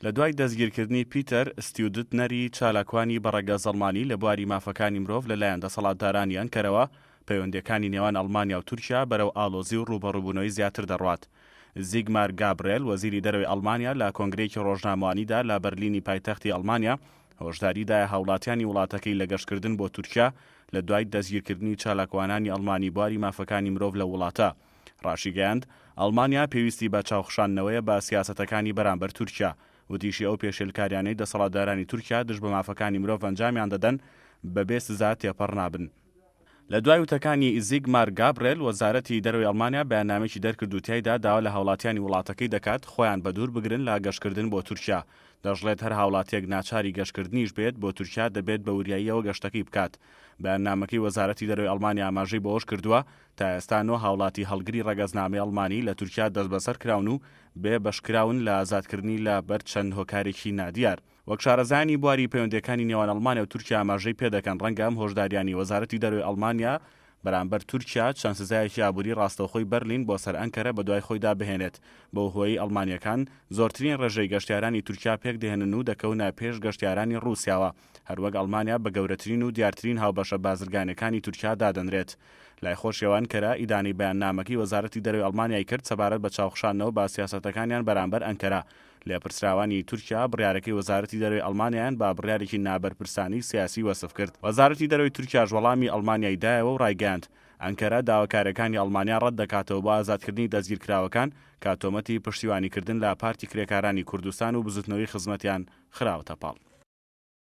لە دوای دەستگیرکردنی پیتەر ستیودتنەری چالاکوانی بەڕەگەز ئەڵمانی لە بواری مافەکانی مرۆڤ لەلایەن دەسەڵاتدارانی ئەنکەرەوە، پەیوەندییەکانی نێوان ئەڵمانیا و تورکیا بەرەو ئاڵۆزی و ڕووبەڕووبوونەوەی زیاتر دەڕوات. زیگمار گابرێل، وەزیری دەرەوەی ئەڵمانیا لە کۆنگرەیەکی ڕۆژنامەوانیدا لە بەرلینی پایتەختی ئەڵمانیا هۆشداری دایە هاوڵاتیانی وڵاتەکەی لە گەشتکردن بۆ تورکیا لە دوای دەستگیرکردنی چالاکوانانی ئەڵمانی بواری مافەکانی مرۆڤ لەو وڵاتە. ڕاشیگەیاند، ئەڵمانیا پێویستی بە چاوخشاندنەوەیە بە سیاسەتەکانی بەرامبەر تورکیا. وتیشی ئەو پێشێلکاریانەی دەسەڵاتدارانی تورکیا دژ بە مافەکانی مرۆڤ ئەنجامیان دەدەن بەبێ سزا تێپەڕ نابن. لە دوای وتەکانی زیگمار گابرێل، وەزارەتی دەرەوەی ئەڵمانیا بەیاننامەیەکی دەرکرد و تیایدا داوا لە هاوڵاتیانی وڵاتەکەی دەکات خۆیان بەدوور بگرن لە گەشتکردن بۆ تورکیا. دەشڵێت هەر هاوڵاتیەک ناچاری گەشتکردنیش بێت بۆ تورکیا دەبێت بە وریاییەوە گەشتەکەی بکات. بەیاننامەکەی وەزارەتی دەرەوەی ئەڵمانیا ئاماژەی بەوەشکردووە، تا ئێستا نۆ هاوڵاتی هەڵگری ڕەگەزنامەی ئەڵمانی لە تورکیا دەستبەسەر کراون و بێ بەشکراون لە ئازادکردنی لە بەر چەند هۆکارێکی نادیار. وەک شارەزایانی بواری پەیوەندییەکانی نێوان ئەڵمانیا و تورکیا ئاماژەی پێدەکەن ڕەنگە ئەم هۆشداریانەی وەزارەتی دەرەوەی ئەڵمانیا بەرامبەر تورکیا چەند سزایەکی ئابووری ڕاستەوخۆی بەرلین بۆ سەر ئەنکەرە بەدوای خۆیدا بهێنێت بەو هۆیەی ئەڵمانییەکان زۆرترین ڕێژەی گەشتیارانی تورکیا پێکدەهێنن و دەکەونە پێش گەشتیارانی ڕووسیاوە هەروەک ئەڵمانیا بە گەورەترین و دیارترین هاوبەشە بازرگانیەکانی تورکیا دادەنرێت. لای خۆشیەوە ئەنکەرە ئیدانەی بەیاننامەکەی وەزارەتی دەرەوەی ئەڵمانیای کرد سەبارەت بە چاوخشاندنەوە بە سیاسەتەکانیان بەرامبەر ئەنکەرە. لێپرسراوانی تورکیا بڕیارەکەی وەزارەتی دەرەوەی ئەڵمانیایان بە بڕیارێکی نابەرپرسانەی سیاسی وەسف کرد. وەزارەتی دەرەوەی تورکیاش وەڵامی ئەڵمانیای دایەوە و ڕایگەیاند، ئەنکەرە داواکارییەکانی ئەڵمانیا ڕەتدەکاتەوە بۆ ئازادکردنی دەستگیرکراوەکان کە تۆمەتی پشتیوانیکردن لە پارتی کرێکارانی کوردستان و بزوتنەوەی خزمەتیان خراوەتە پاڵ.